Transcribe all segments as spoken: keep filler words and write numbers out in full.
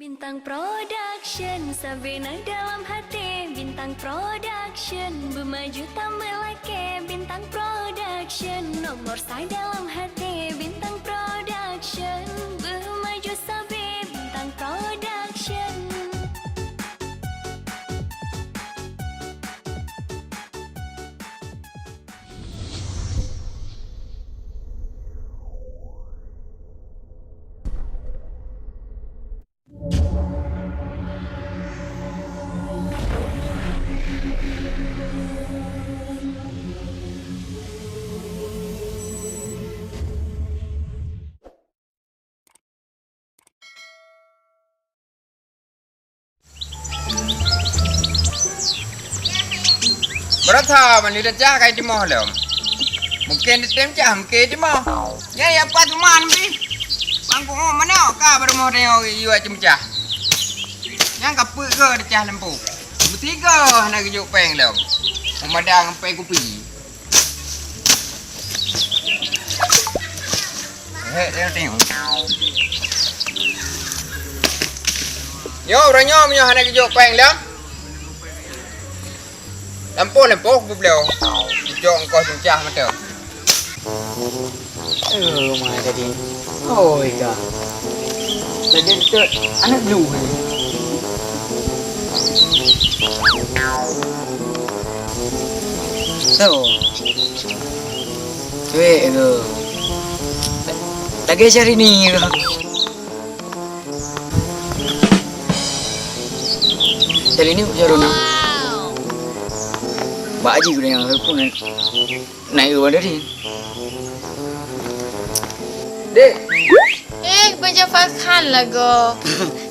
Bintang Production, sabe na dalam hati. Bintang Production, beumaju tameulakee. Bintang Production, nomor sa dalam hati. Bintang Production, beumaju sabe. Bintang Production. Beurata meunyoe teucah ka jitimoh lom. Mungken teutem cah mungken jitimoh. Nyan ya pat teuma pih. Bang ku'oh manok ka beurumoh tanyoe yue ceumeucah. Nyan ka peuet goe teucah lampôh. Beutiga hana geujok péng lom. Meumada ngon péng kupi. Hek, tengok, tengok. Nyoe, ureueng nyoe meunyoe hana geujok péng lom. Lampôh-lampôh bubloe. Jok engkoh juncah mata. Eh, rumah tadi. Oi, ka. Tadi tu anak blue ni. Tu. Cuek ke? Lagi Syahrini ke? Syahrini macam mana? Bak Haji guna yang telepon kan? Naik ke mana ni? Dek. Eh, Bang Jafar Khan lah go.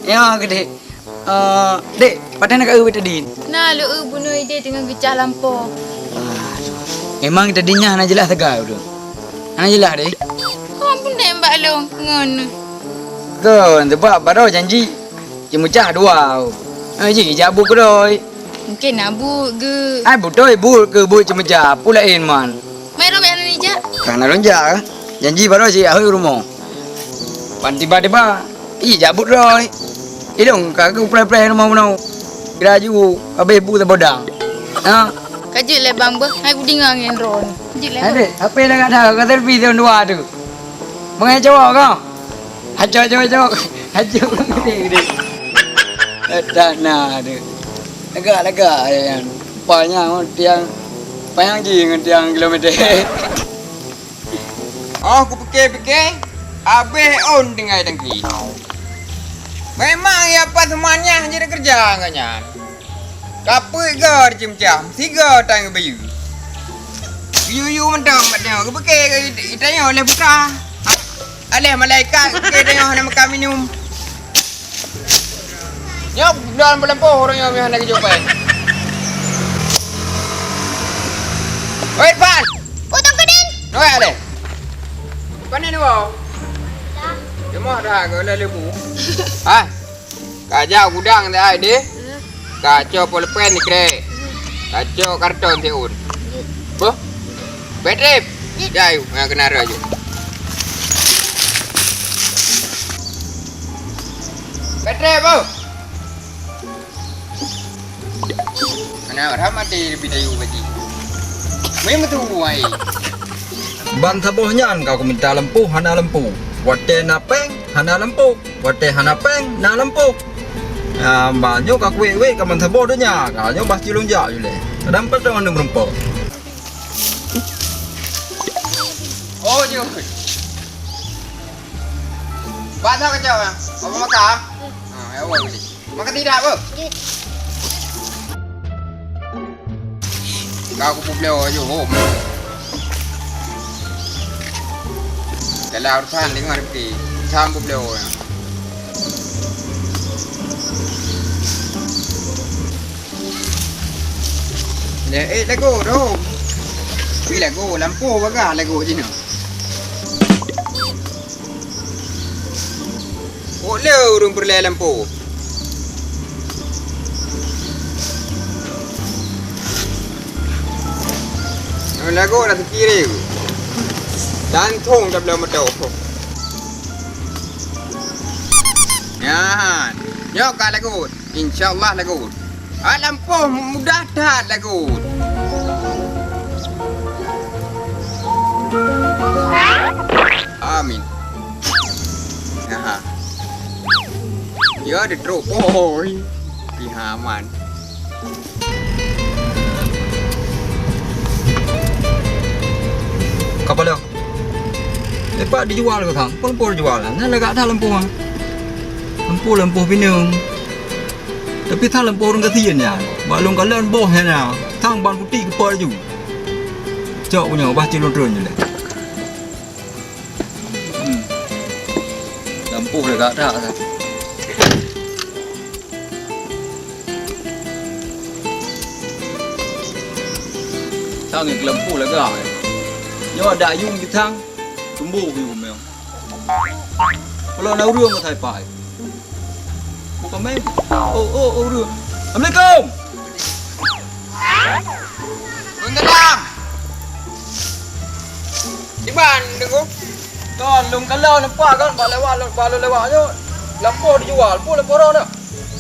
Ya, ke, Dek. Eh, Dek, padan na ka eu tadi? Na, lôn eu bunoe idéh teungoh geucah lampôh. Aduh. Memang tadi nyan hana jeulaih sagai tu. Hana jeulaih deh. Kon bunoe bak lôn ngon. Kon, sebab baroe janji ceumeucah dua. Eh, ji jak buet keudroe. Mungken na buet geuh. Ai beutôi buet keu buet ceumeucah, peue laén man. Mai roh bèk hana nijak. Ka na lôn jak, eh. Janji baroe si ahôi rumoh. Ban tiba-tiba, ih, jak buet roh. Ilong ka geupreh-preh rumoh meunoe. Kira ju habéh bu sabodang. Ha? Ka jeuet lé bang beuh, hai kudeungoe ngon droeneuh. Jeuet lé. Adé, H P dah ada, ka selfie tahun dua tu. Mengai cowok kau. Acok, acok, acok. Acok gede, gede. Eh, dah na tu. Lagak, lagak, ya, kan. Panyang ngon tiang, panyang ji ngon tiang kilometer. Oh, kupike-pike, habéh ôn tinggai tangki. Memang ya pas semuanya jadi kerja agaknya. Kapeuet gor cimcah, sigo tang bayu. Yu-yu mantong mat nyoe, kupike itanyoe lé buka. Aleh malaikat, kupike tanyoe hana makan minum. Nyoe, bulan bulan poh ureueng nyoe hana geujok pai. Oi, Irfan! Potong kedin! Nyoe, aleh. Bukan ni dua. Cuma dah ke lebu. Ha? Ka jak gudang teuh ai deh. Ka cok polpen dikrek. Ka cok karton tiun. Boh. Betrip. Jai, ha, kena raya. Betrip, boh. Kena rahmat di lebih dayu bagi. Mui metu ai. Ban saboh nyan ka kuminta lampôh hana lampôh. Watèe na péng hana lampôh. Watèe hana péng na lampôh. Ah, bah nyoe ka kuwét-wét ka ban saboh donya. Ka nyoe bah cilong jak ju lé. Kadang pat deungon meureumpok. Oh, jeuet. Bak na keucok, ah. Apa makan? Ah, ya Allah. Makan tidak, apa? Ka kupeubloe aju hom. Dalam urusan deungon rezeki, sam peubloe. Eh, lagoe tu. Pi lagoe, lampôh bagah lagoe jinoe. Ôk le ureueng peureulèe lampôh. Lagoe dah teukiréng. Langsông tabloe moto. Nyan. Nyoe ka lagot. Insya Allah lagot. Ah, lampôh mudah that lagot. Amin. Aha. Ya, di trok. Oi. Pihak aman. Kapala. Lepas dijual ke sang? Pun pun jual. Nah, lagak dah lampôh ah. Lampôh, lampôh pineung. Tapi sang lampôh ureueng gasien nyan. Bak lôn kalon boh nyan. Sang ban putéh keupeue laju. Cok punya, bah cilon treun je leh. Hmm. Lampôh lagak that. Sang ngon lampôh lagak. Nyoe ada ayueng di sang, tumboh ayueng nyoe. Kalau na ureueng ka sai pai. Bukan main. Oh, oh, oh, ureueng. Assalamualaikum. Waalaikumsalam. Di ban, Teungku? Kon, lôn kalon nampak kon, bak lewat, bak lôn lewat nyoe. Lampôh dijual, peue lampôh droeneuh?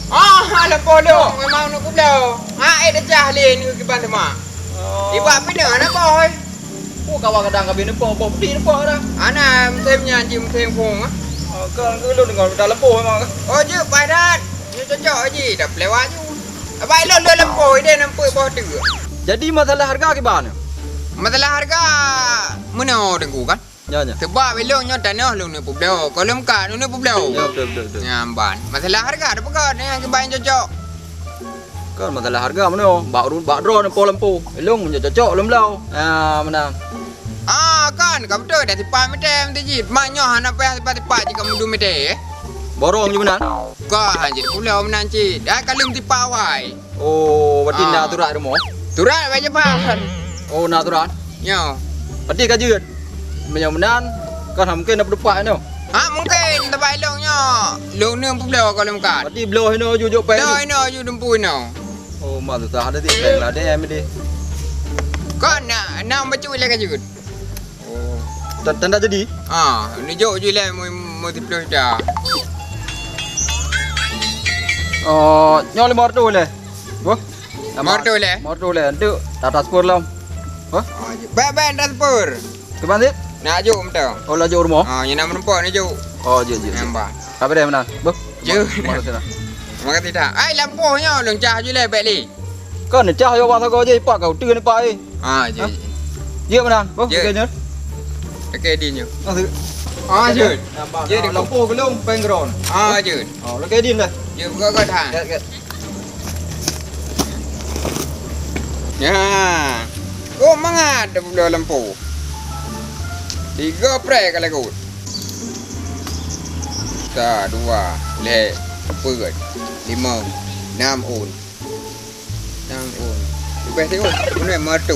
Ah, lampôh lôn, memang neuk peubloe. Ah, eh, dah cah lé neuk kiban teuma. Oh. Di bak pineung na boh, hei. Peue kawa kadang ka bri neupok, boh putéh neupok dah. Ana, meutem nyan cit meutem phôn, ah. Oh, kon, kon lôn deungoe, dah lampôh memang. Oh, jeuet, pai that. Nyoe cocok jih, dah peulewat nyoe. Abang ilôn lôn lampôh, ideh nampak boh teuk. Jadi masalah harga kiban? Masalah harga, meunoe Teungku kan? Ya, ya. Sebab ilôn nyoe tanoh lôn neuk peubloe, kon lôn ka lôn neuk peubloe. Ya, betul, betul, betul. Nyan ban. Masalah harga dah peugah, nyan kiban cocok. Kon masalah harga meunoe, bak ru-, bak droeneuh po lampôh. Ilôn meunyoe cocok lôn bloe. Ya, meunan. Ah, kan, ka beutôi dah tipa meter meuti jih. Mak nyoe hana payah tipa-tipa jih ka meudu meter, eh. Borong jih meunan? Ka, hana jih pulo meunan cit. Dah ka lheueh tipa awai. Oh, berarti na aturan rumoh? Aturan baca paham. Oh, na aturan? Nyo. Berarti ka jeuet. Meunyoe meunan, kan mungkin na peutupat nyoe. Ha, mungkin teumpat ilôn nyoe. Lôn neuk peubloe kalau meukat. Berarti bloe inoe ju jok peng. Bloe inoe ju dumpu inoe. Oh, mak susah ada ti peng lah deh, Midi. Kau nak, nak bacut lagi jut. Oh. Tan-, tanda jadi? Ah, ni jok je lah mu, mu tiplôh juta. Oh, nyoe lima ratus leh. Boh. Lima ratus leh? Lima ratus leh. Entuk, tak transfer lom. Boh. Oh, je. Baik, baik, transfer. Ke mana? Nak jok mentang. Oh, laju rumah? Ah, yang nak menumpuk ni jok. Oh, je, je, je. Nampak. Tapi dah menang. Boh. Je. Terima kasih dah. Terima kasih dah. Ai, lampuh nyoe, lôn cah je leh, baik leh. Kan cah yo bak sagoe jih, pak kau tu ni pak eh. Ha, je. Ha? Je meunan. Oh, je. Okey, jeuet. Okey, din je. Ah, jeuet. Nampak. Je, dia lampu belum penggeron. Ah, jeuet. Oh, okey, din dah. Je, buka kau dah. Kat, kat. Ya. Oh, mangat dah pula lampu. Tiga prai kalau kau. Sa, dua, lhèe, peuet, limong, nam ôn. Nam ôn. Leubeh siôn, keunong meutu.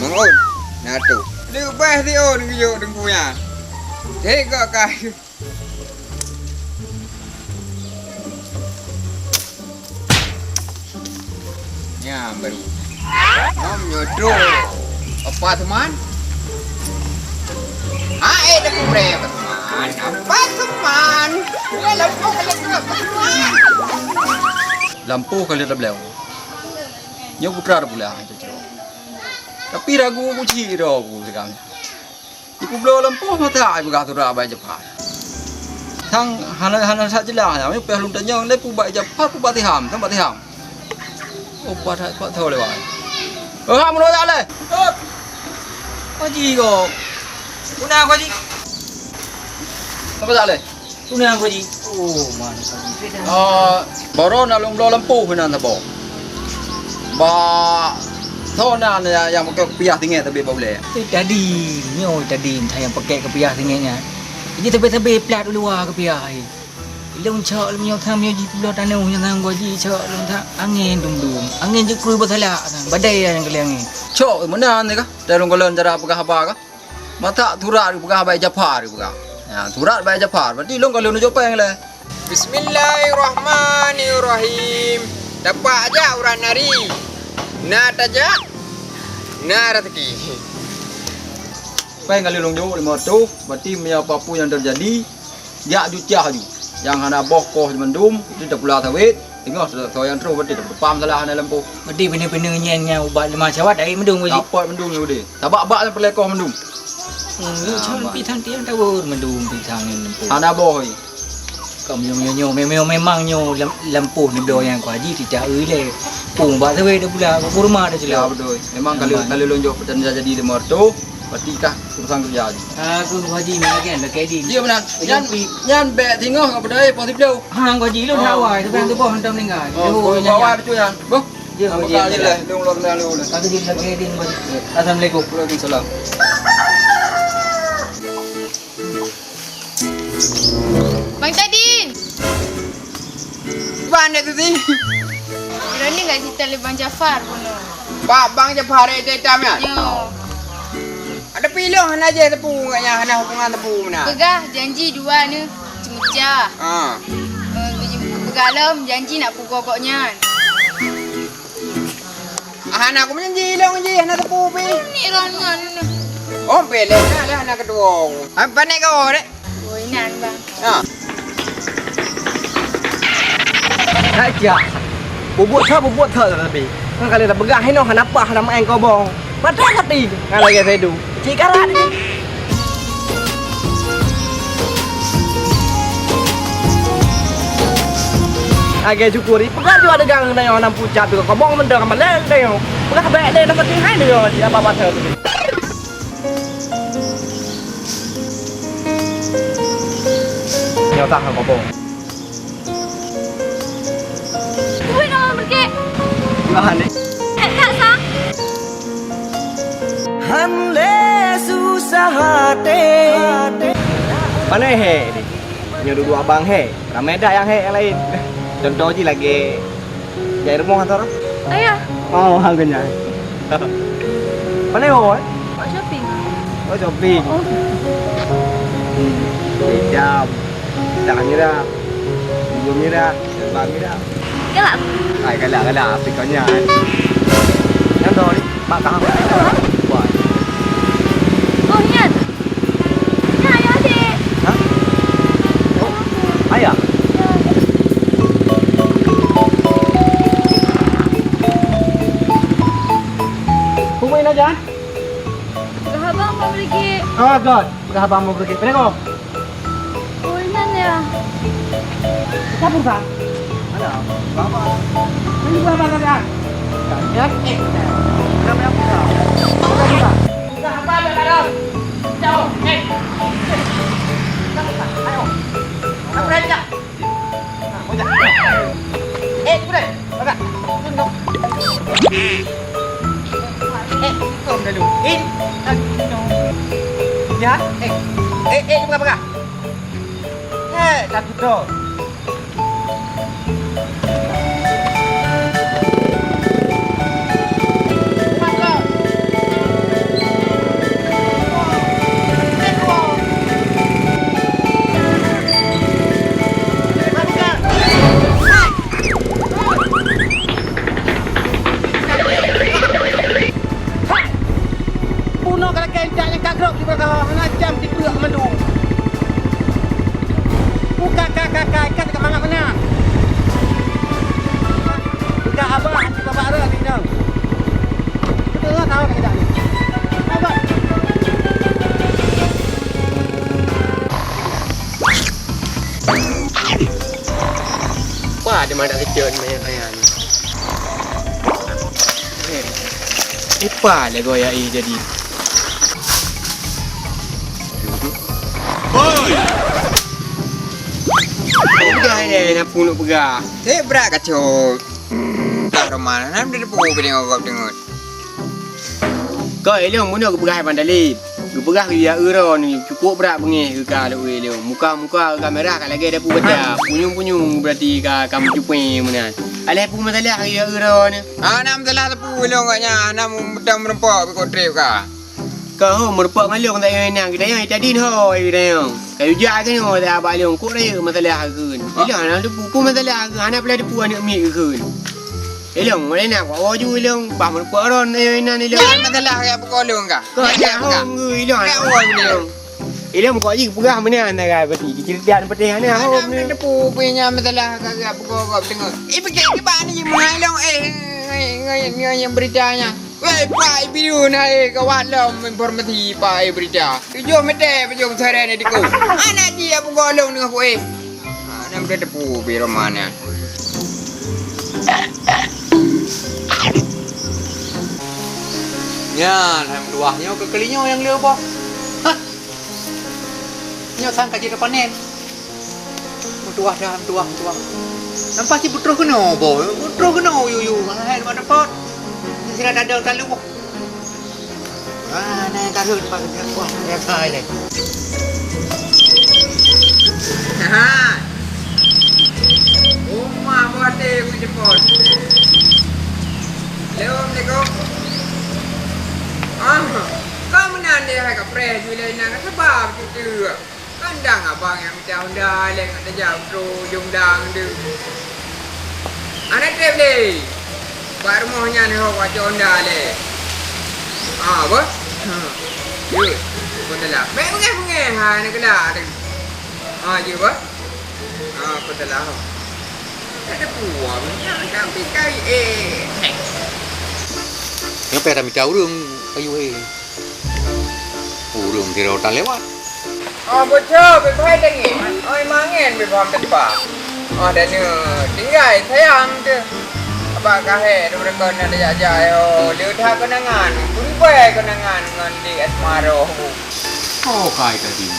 Meuôn, na tu. Leubeh siôn geuyue teungku nyan. Tiga kali. Nyan baru. Nom nyoe trok. Apa teman? Ha, eh, dah purée apa teman? Apa teman? Ya, lampu kali tu apa teman? Lampu kali tu beliau. Nyoe putra dah pula, cocok. Tapi ragu kuci dah aku sekarang. Ipubloe lampôh mata ai peugah surat Abai Japar. Sang hana, hana that jeulaih, nyan payah lôn tanyong lé peue Abai Japar, peue Abai Siham, sang Abai Siham. Oh, pat that, pat tho lé wai. Oh, ha, meunoe jak lé. Haji ko. Peue na ko, Haji? Sapa jak lé? Peue na ko, Ji? Oh, man, Ji. Ah, baroe na lôn bloe lampôh inan saboh. Bak soe nan nyang, nyang pakai kupiah singet sabé bak ulèe? Eh, tadi, nyoe tadi entah nyang pakai kupiah singet nyan. Jadi sabé-sabé plat u luwa kupiah, eh. Lôn cok lôn nyoe tham nyoe jipubloe tanoh nyan tham goe ji cok lôn tham angén dum-dum. Angén jeuet krui beusalak tham. Badai nyang keu lé angén. Cok meunan kah? Dan lôn gohlom cara peugah haba kah? Mata surat geupeugah Abai Japar geupeugah. Ha, surat Abai Japar. Berarti lôn ka lôn neujok péng lé. Bismillahirrahmanirrahim. Tapak jak urat nari. Na tajak, na raseuki. Péng ka lôn jok lima ratus, berarti meunyoe apapun nyang teujadi, jak ju cah ju. Nyang hana boh koh mandum, itu tapula sawét, teungoh so-, soe nyang troh berarti tapam salah hana lampôh. Berarti beuna-beuna nyang, nyang ubat lemah syawat dari mandum, Pak Haji? Dapat mandum nyoe deh. Sabak-bak nyang peureulèe koh mandum. Hmm, yuk, ah, cuma pi thang tiang tahu mandum pi thang nyang lampôh. Hana boh, eh. Kau nyoe, nyoe, nyoe, memang, memang nyoe lam-, lampôh nibloe nyang Pak Haji tidak eu lé. Pung bak sawét dah pula, bak kurma dah cila. Ya, betul. Memang kalau, kalau lonjok petani jadi lima ratus, berarti kah urusan kerja. Aku Pak Haji, mana kan, pakai di. Iya, benar. Nyan, nyan bèk singoh kau bedai, pos siploh. Ha, Pak Haji, lu dah awai, tu kan tu boh hantam meninggal. Oh, oh, awai betul nyan. Boh. Ya, Pak Haji. Apa kali lah, lu luar kenal lu. Kata dia lagi di, Pak Haji. Assalamualaikum. Waalaikumsalam. Bang Tadin! Bang, nak tu sih. Berani nggak cerita le Bang Jafar bunoe? Pak, Bang Jafar ada cerita, Mat? Nyo. Ada pilih hana je tepu, agaknya hana hubungan tepu mana. Peugah janji dua ni, cemecah. Ha. Eh, peugah lom janji nak pukul kok nyan. Ah, hana aku menjanji ilong ji, hana tepu pi. Ni ron ngan. Oh, pelek na lah hana kedua. Ah, panek kau dek. Oi, nan bang. Ha. Hai cia. Bubuk tha, bubuk tha tapi. Kan kali dah peugah hino hana pah hana main kobong. Mata kati. Kalau ya saya tu. Cik karat ni. Lagèe syukuri, peugah jua deungon nyoe nam pucat tu, kobong mendeng malèe nyoe. Peugah bèk deh, nama tinggai nyoe, apa pasal tu. Nyoe tah kobong. Ui, nama merkek. Peugah ni. Eh, tak sah. Han lé susah até. Pane he ni? Nyoe dudoe abang he. Ramé dak nyang he nyang laén. Contoh jih lagèe jai rumoh atau? Ayah. Oh, hang kenyang. Pane ho, eh? Buat shopping. Oh, shopping. Oh. Jam. Dah mirah. Bulu mirah. Jilbab mirah. Galak. Hai, galak, galak. Tapi kau nyan. Nyan dah ni. Mak kaham. Wah. Oh, nyan. Nyan, ayah adik. Hah? Oh, ayah? Ya. Peue meunan, Jan? Peugah abang mau beureugi. Oh, God. Peugah abang mau beureugi. Pane ko? Oh, inan ya. Siapa buka? Ada. Baba. Ini bukan baba kan? Ya? Eh. Kenapa yang buka? Buka, buka. Buka apa ada dalam? Jauh. Eh. Buka, buka. Ayo. Apa aja? Nah, bocah. Eh, tunggu deh. Baba. Tunduk. Eh, kom dulu. In. Ya? Eh. Eh, eh, buka, buka. Eh, satu dong. Bunoe ka lakèe intat nyang ka grob di bak kawah, hana jam jipeuek mandum. Buka ka, ka, ka, ikat ka mangat meunan. Buka abah, hati babak rot ni dong. Beutôi lah tahu tak ni. Abah. Wah, ada madak kecil ni, main ayam. Eh, eh, pa le goyak i jadi. Oi! Peugah ye, na punuk peugah. Eh, brat kacau. Dah rumah, nam dia pukul kena ngogop dengut. Koi ilong bunoe geupeugah Bang Dalib. Geupeugah geuyue uroe ni cukôp brat beungéh geuka lôn ilong. Muka-muka geuka mirah ka lagèe dapu baca. Punyueng-punyueng berarti ka, ka meucupé meunan. Alah peue masalah geuyue uroe ni? Hana masalah teupeu ilong gobnyan, hana meutam meurumpok bikot trép ka. Ka ho meurumpok ngon lôn, tak payah inang, geutanyoe tadi ho geutanyoe. Kayu jak keunoe tak abak lôn, kok rayeuk masalah kheun. Ilong hana teupeu, peue masalah kheun, hana pula teupeu aneuk miet kheun. Ilong, mulai na kuat woe ju ilong, bah meureumpok ron ayo inan ilong. Nyan masalah kaya peuko lôn kah? Kau nyan tak peuko. Hong ilong. Kaya woe ilong. Ilôn kok jih peugah meunan sagai pati, keuceureutan peutéh hana hom ni. Teupeu pih nyan meusalah ka geupeugah gob teungoh. Eh, pike kiban ni jih meuhai lôn, eh, ngon, ngon, ngon, ngon beurita nyan. Weh, Pak Ibidun, hai, gawat lom informasi Pak, eh, beurita. Tujoh meuté pajôh seuren di ku. Hana jih peugah lôn teungoh ku, eh. Ah, dan beurita teupeu pih Roma nyan. Nyan, hai meutuah nyoe keu keulinyoe nyang lheueh boh. Hah! Nyoe sang ka jeuet panen. Meutuah dah, meutuah, meutuah. Nampak cit beutroh keunoe boh, beutroh keunoe yuyu. Hai, teuma teupot. Sira tada talu. Ah, na karhot bak wah, ya kai leh. Aha. Uma buat deh ku jempol. Assalamualaikum. Ah, kau meunan deh hai kapreh jui lain nang sebab tu. Kandang abang nyang mita honda lé ngon tajak beutroh ujong dang deuh. Aneuk trép lé. Bak rumoh nyan ho wajok honda lé. Ah, bah? Yus, pun telah. Mek bengeh-bengeh hai aneuk keudak deuh. Ah, yus, bah? Ah, pun telah. Ada puang nyang sampai kai eh. Nyoe payah mita ureueng kayu eh. Ureueng sidroe tan lewat. Oh, bocor, beubai teungi. Oh, imangen beubai teumpa. Oh, dan tinggai sayang tu. Abang kahé tu mereka nak jak-jak oh, le that kenangan. Pun bai kenangan ngon di asmara. Oh, kai tadi.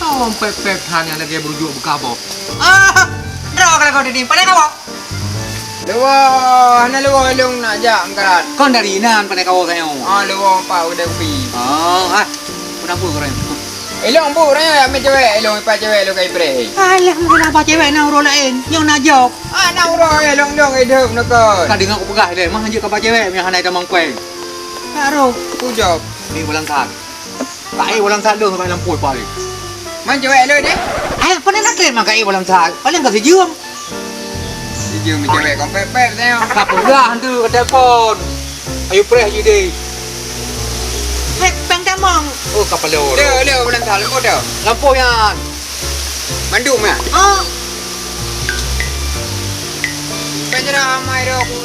Oh, pep-pep than yang lagi berujuk bekah boh. Ah, droe kalau kau tadi, pada kau. Luwa, hana luwa ilong nak jak angkat. Kon dari inan pandai kawo sanyoe. Ah, luwa empat udah kupi. Ah, ah. Kenapa kau raya? Ilong bu raya ya me cewek ilong ipa cewek lo kai preh. Alah, mungkin apa cewek nak urut lain. Nyong nak jawab. Ah, nak urut ilong dong hidup nak kau. Ka dengar aku peugah deh, mah hanjeuet kapa cewek meuhana ita mangkuai. Tak roh. Ku jawab. Ni bulan saat. Kaé walang saleueng sampai lampôh paléng. Man jaweueb lôn deh. Ai, pane nakeuh mangkaé walang sa-, paléng ka sijeuem. Sijeuem jaweueb kon pép-pép nyoe. Ka peugah tu ka telepon. Ayo preh jih deh. Hei, bang tamong. Oh, kapalo. Lé, lé, walang sa-, lampôh dah. Lampôh nyan. Mandum nyan. Oh. Penjara amai dah aku.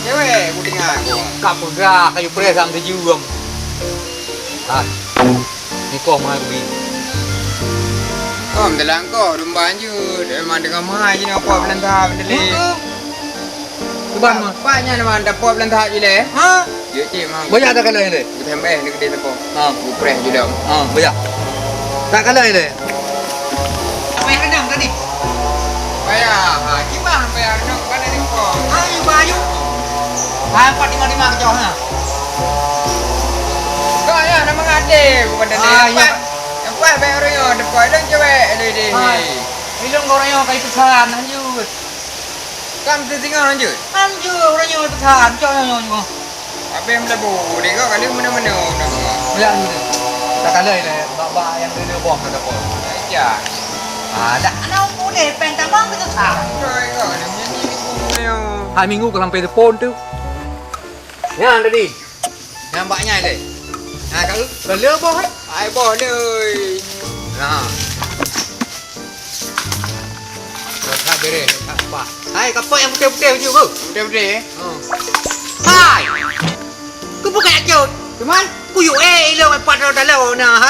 Cewek aku tinggal aku. Ka peugah kayu preh sam sijeuem. Ah. Nikoh mahai kubi. Kom teulangkoh dum banjut, emang dengan mahai jinoe pop lantah pendelik. Heeh. Keubah mah. Pak nyan mah dah pop lantah jileh. Ha? Jeuet cik mah. Banyak dah kalau ini. Beutembeh ni gede tepo. Ha. Gupreh judam. Ha, banyak. Tak kalau ini. Apa yang kena tadi? Payah, ha, kiban payah kena bukan dari kau. Ayo, bah, ayo. Ha, empat lima lima kejauh ha. Kau ya nama ngade bukan dari Ah, iya. Empat. Empat baik orang yang depan dan cewek ada di. Ha. Ilong orang yang kai pesan lanjut. Kan mesti tinggal lanjut. Lanjut orang yang pesan, cok yang yang. Habéh meuleubô, deh kok kali meunoe-meunoe, meunoe-meunoe. Uyak ni. Tak kalai leh, bak-bak yang dulu boh kata pun. Ya. Ah, dah. Anak aku deh, peng tamang ke tu sah? Hai minggu ke sampai telepon tu. Nyan tadi. Nyan bak nyan leh. Nah, kat tu. Kala boh eh. Ai boh leh. Nah. Letak bereh, letak bah. Hai, kapok yang putih-putih baju kau. Putih-putih eh. Oh. Hai. Kau bukan acut. Cuman? Ku yuk eh ilong empat ratus dalam na ha.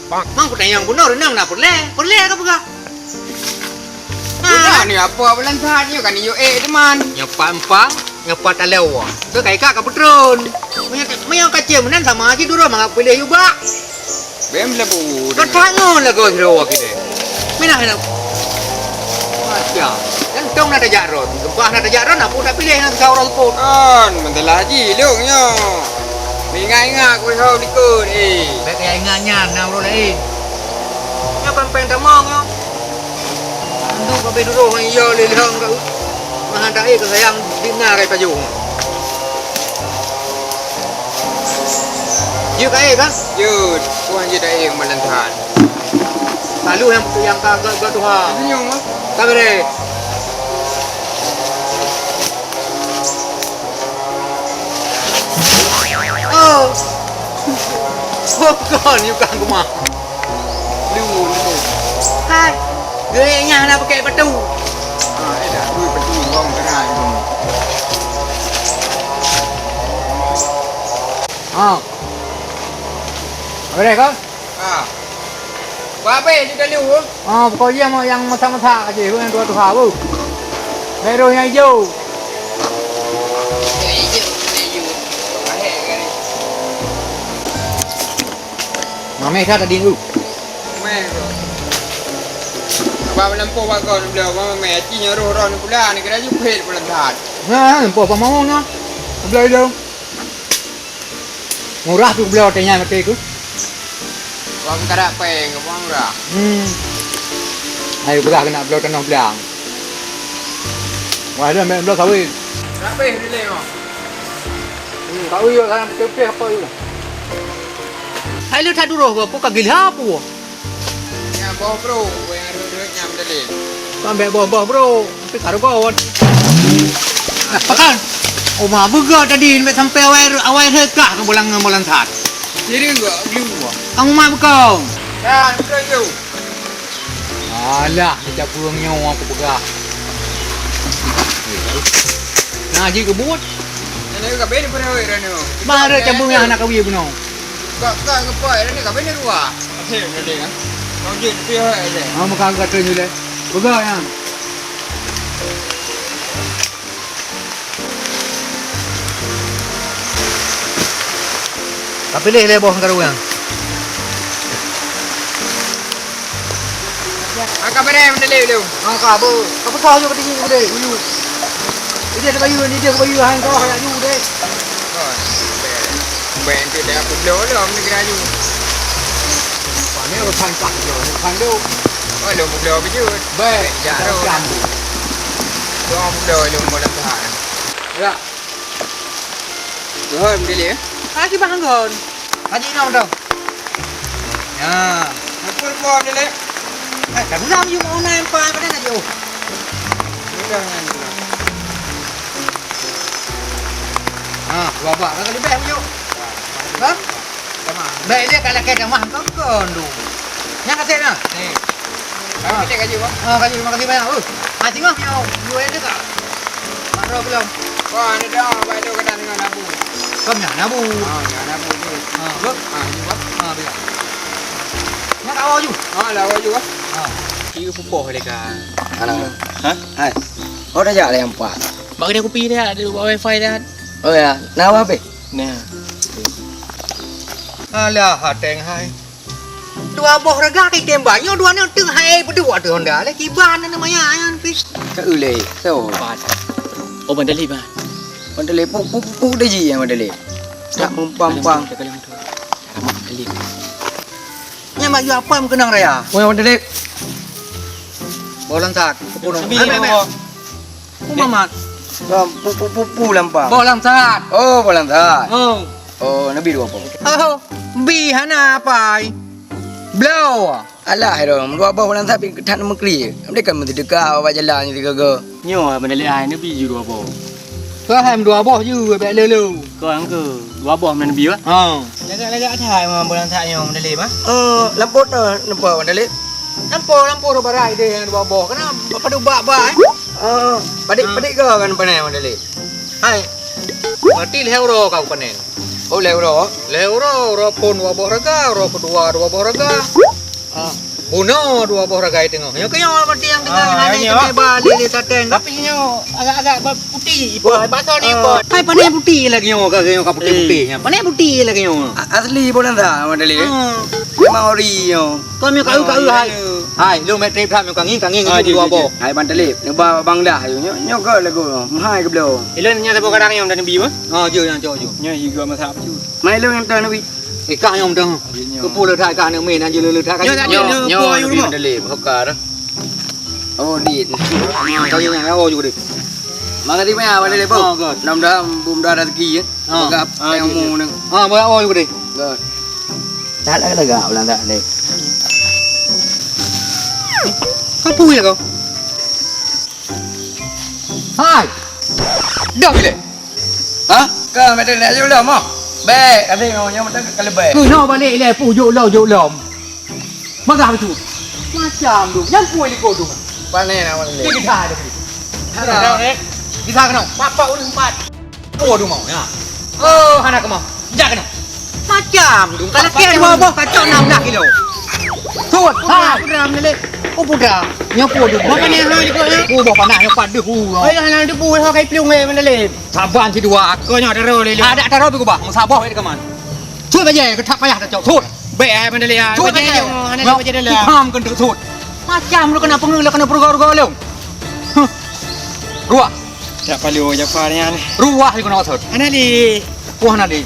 Mang ku tanyong bunoe renang na peureulèe. Peureulèe kau peugah. Bukan ni apa bulan saat ni kan yuk eh teman. Nyoe pat empang, nyoe pat talau. Kau kai ka ka peutron. Meunyo meunyo kacil meunan sama aja dulu mangap pilih yubak. Bem lebu. Kau tanya lagu hero kini. Mina hero. Macam. Yang tong nak tajak ron. Gempah nak tajak ron, apa tak pilih nak kau orang pun. Kan, mentalah ji long nyo. Ingat-ingat ku hau likun eh. Baik ya ingat nyan, nak urut lain. Nyo kan peng tamong nyo. Andu ka beh duroh ngon iya lé lhong ka. Mahan dae ka sayang dina rai pajong. Jeuet ka eh kan? Jeuet. Puan jeuet dae malan that. Lalu yang yang ka ka, ka tuha. Senyum ah. Ka bere. Oh. Kon yue ka keumah. Lu, lu. Hai. Geuék nyan hana pakai batu. Ah, eh, dah, tu batu, bang, gerai, bang. Ha. Beres kah? Ha. Babeh di dalam. Ah, pokok dia mak yang masak-masak aja, yang tuha-tuha tu. Merah yang hijau. Yang hijau, yang hijau. Bahaya kan ni. Mameh dah tadi tu. Mameh tu. Abang menempuh bakon beliau, mameh aci nyoruh roh ni pula, ni kira jupit pula dah. Nah, nempuh apa mau nah. Beliau tu. Murah tu bloe watèe nyan maté tu. Wah, meukarat péng, wah, murah. Hmm. Ayo, murah keuneuk bloe tanoh blang. Wah, dia ambil bloe sawit. Berapa ni lé, oh? Hmm, sawit yuk, salam putih apa yuk? Hai, lu that duroh ke? Apa ka gila apa? Nyang boh bro, nyang rhot-rhot nyang meudaléh. Kan bèk boh-boh bro, tapi ka rugoe. Nah, pakan. Oma beuga tadi bèk sampai awai awai rhot kah ke bolang bolang that. Jadi enggak beli rumah. Kamu mah bekong. Kan, betul tu. Alah, kita burung nyoe aku peugah. Nah, ji kebut. Ini ka beda pada orang ni. Baru cabung yang anak kawin bunoe. Kak, kak, kak, ini ka beda dua. Akhir tadi kan. Kau je tapi hai je. Ha, meuka gata nyoe lé. Peugah nyan. Ka piléh lé boh karu nyan. Ka bereh meudaléh lé. Ha, ka beuh. Ka peutoh nyoe ka tinggi geude, uyu. Ide ka bayu, ide ka bayu, hai kau, hai yu deh. Bèk tu dah aku bloe lom ni kena yu. Pane urusan tak bloe, urusan tu. Oh, lom bloe kejut. Baik, jangan. Jangan. Dua puluh lima belas. Ya. Tuhan, boleh ya? Kasih bang Anggon. Haji Inong tu. Ya. Apa buat dia leh? Eh, tak bilang you mau naik empat, pada nak jauh. Bilang kan. Ha, dua bak. Kan lebih, yuk. Ha? Baik dia kalau kena mah kau kon tu. Yang kata nak. Ni. Kami cek kaji, Bang. Ah, kaji, terima kasih banyak. Uh, ah, tengok yang you ada tak? Mak Roh belum? Wah, ada dah, Abang Elo kena dengan Nabu. Kau nak Nabu? Ah, dengan Nabu tu. Ah. Apa? Ah, ni, Bang. Ah, bila? Nak awak you? Ah, lah awak you, Bang. Ah. Kira pupoh dia kan. Alah. Ha? Hai. Oh, dah jak lah yang empat. Bak kedai kopi dah, ada buat wifi dah. Oh ya, nak apa, Beh? Nah. Alah, hateng hai. Dua boh rega kai tembak. Nyoe dua nyoe teuk hai beudua teuh honda. Lé kiban na maya nyan pis. Ka ulèe. So. Pat. Oh, Bang Dalib, Bang. Bang Dalib, pu, pu, pu, pu dah ji ya, Bang Dalib. Tak mumpang-pang. Cara Bang Dalib. Nyan mak yue apam keunong raya. Oh, Bang Dalib. Boh langsat. Ambil, ambil, ambil. Muhammad. Pu, pu, pu, pu, pu lampang. Boh langsat. Oh, boh langsat. Oh. Oh, Nabi dua boh. Oh, bi hana apai. Bloe. Alah, hai dong, dua boh boh langsat pi that meukli. Mereka meusideuka awak jalan ni tiga-tiga. Nyoe, Bang Dalib, hai, Nabi ju dua boh. Kau hai dua boh ju, bèk lé-lé. Kau angka dua boh meunan Nabi, bah? Ha. Lagak-lagak that memang boh langsat nyoe, Bang Dalib, bah? Oh, lampôh tu, nampak, Bang Dalib? Lampôh, lampôh tu barai deh yang dua boh. Kena pada ubak-ubak, eh? Oh, padik-padik ke kan panen, Bang Dalib? Hai. Berarti lhèe uroe kau panen. Oh, lhèe uroe? Lhèe uroe, uroe phôn dua boh rega, uroe keudua dua boh rega. Ah. Bunoe dua boh rega teungoh. Nyoe keuh nyoe berarti nyang teungoh. Ah, hana nyoe. Bali di sateng. Tapi nyoe agak-agak ba-, putih, ipo, ah, basah ni, ipo. Hai, panen putih lagi nyoe, ka nyoe ka putih-putih nyan. Panen putih lagi nyoe. A-, asli boh langsat, Bang Dalib. Ah. Memang ori nyoe. Kau meukaeu-kaeu hai. Hai, lu mek trép that meuka ngieng, ka ngieng dua boh. Hai, Bang Dalib, neuba Bang dah, nyoe, nyoe ke lagu, meuhai ke belum? Ilôn nyan saboh kadang nyang dah neubi, bah? Ha, jeuh nyang cok jeuh. Nyoe jiga masak apa tu? Mai lôn nyang dah neubi. Eh, kah nyang dah. Keupeue le that kah aneuk mé, nyan jeuh le that kah. Nyoe, nyoe, nyoe, Bang Dalib, hokar. Oh, dit. Kau nyang nyawa juga deh. Makasih banyak, Bang Dalib, bang. Oh, good. Mudah-mudahan bum dah rezeki, ya. Ah. Peugah, ah, ilmu ni. Ah, boleh awal juga deh. Good. Tak ada lega ulang tak deh. Kau pui ya kau? Hai. Dah bila? Ha? Kau macam nak aja ulang mah. Bèk, até nyoe, nyoe mantong ka leubeh. Keunoe balek ilèe, puh jok lom, jok lom. Bagah beutôi. Macam tu. Nyan pue liko tu. Pané na wan lé. Tiga dah ada. Ada. Bisa kena. Bapak ulun empat. Oh, tu mau ya. Oh, hana kemau. Jak kena. Macam tu. Kalau kian dua boh kacau enam belas kilo. Sut. Ha, pudra menelik. Oh, pudra. Nyoe pue tu. Bapak ni ha liko ya. Oh, boh panah nyoe paduh. Oh, ya hana debu ha kai plueng weh menelik. Saban si dua, aku nyoe taro lé. Ada taro pi kubah. Meusaboh weh di kaman. Sut bajèe, keutak payah tacok. Sut. Bèk ai mandali ai. Sut bajèe. Hana bajèe dalam. Paham keuneuk sut. Macam lu kena peungeut, lu kena peureuga-reuga lom. Huh. Ruah. Tak palu Jafar nyan. Ruah di kena sut. Hana lé. Puah hana lé.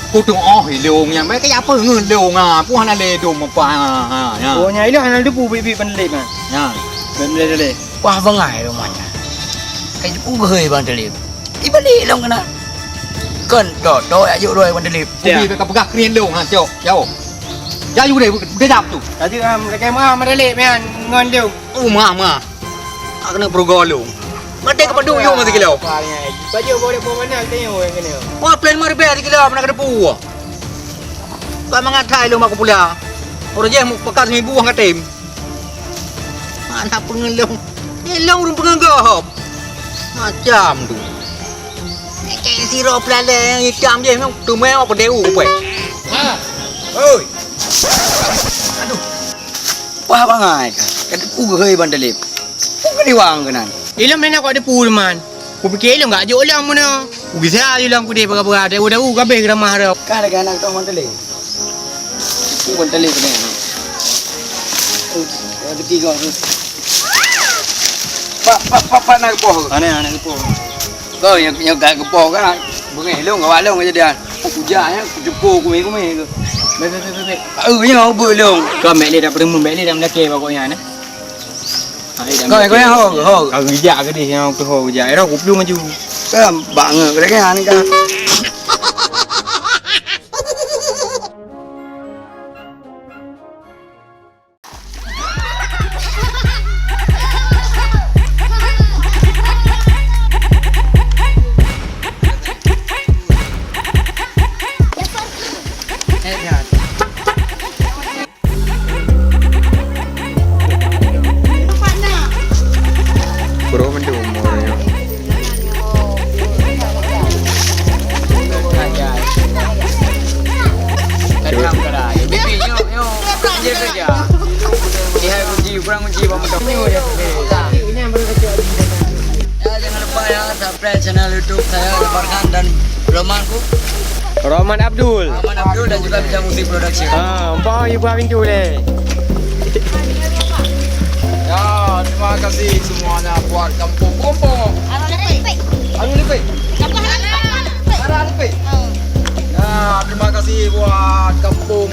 Kutung oh lông nyan. Bèk kaya peungeut lông ah. Puah hana lé dum apa. Ha, ha, ya. Oh, nyan ilong hana debu bit-bit pandali mah. Ya. Pandali. Wah, bangai lông mata. Kai ugoi bang Talib. Ibalek lông keunan. Kon toto jak juk roi bang Talib. Ubi ka peugah krin lông ha, cok. Jauh. Ya yu deh, deh dap tu. Tadi am lagèe ma ma Talib nyan ngon lông. Oh, ma ma. Ak kena peureuga lông. Maté ka padum yum sikilo. Baju boleh bawa mana kita yang kena. Wah, plan marbeh sikilo mana ka depu. Ka mangat hai lông aku pula. Urang jeh pekat simibu ka tem. Mana peungeulong? Ngeulong ureueng peungeugah hop. Macam tu. Cek sirop lalé nyang itam jeh memang teumé awak peudeu pue. Ha. Oi. Aduh. Wah bangai ka. Ka depu geuhôi ban dalem. Peue keuliwang keunan. Ilom lé na kok depu man. Kupike ilom gak jok lom meunoe. Kugisa ilom kudeh peugah-peugah dawa-dawa gabeh geuramah rot. Ka lagèe aneuk tong ban dalem. Ibu tali kena. Oh, rezeki kau tu. Pak, pak, pak, pak nak kepoh. Mana nak kepoh? Kau yang, yang kat kepoh kan? Bengeh long, awak long jadi ah. Kujak ya, kujepo kumeh-kumeh tu. Baik, baik, baik, baik. Oh, yang ubah long. Kau mek dia dah beremu, mek dia dah melakeh pokoknya nah. Kau, kau yang ho, ho. Kau bijak ke dia yang tu ho bijak. Era kuplu maju. Kan bangat kau kan kan. Bro, mendung umur nyoe. Bibi, yuk, yuk. Dia kerja. Dia kunci, kurang kunci, bang, betul. Ya, jangan lupa ya, subscribe channel YouTube saya, Farhan dan Romanku. Roman Abdul. Roman Abdul dan juga Bidang Musik Production. Ha, empat orang ibu pintu leh. Ya, terima kasih semuanya buat kampung. Kampung. Anu Lipik. Arah Lipik. Ya, terima kasih buat kampung.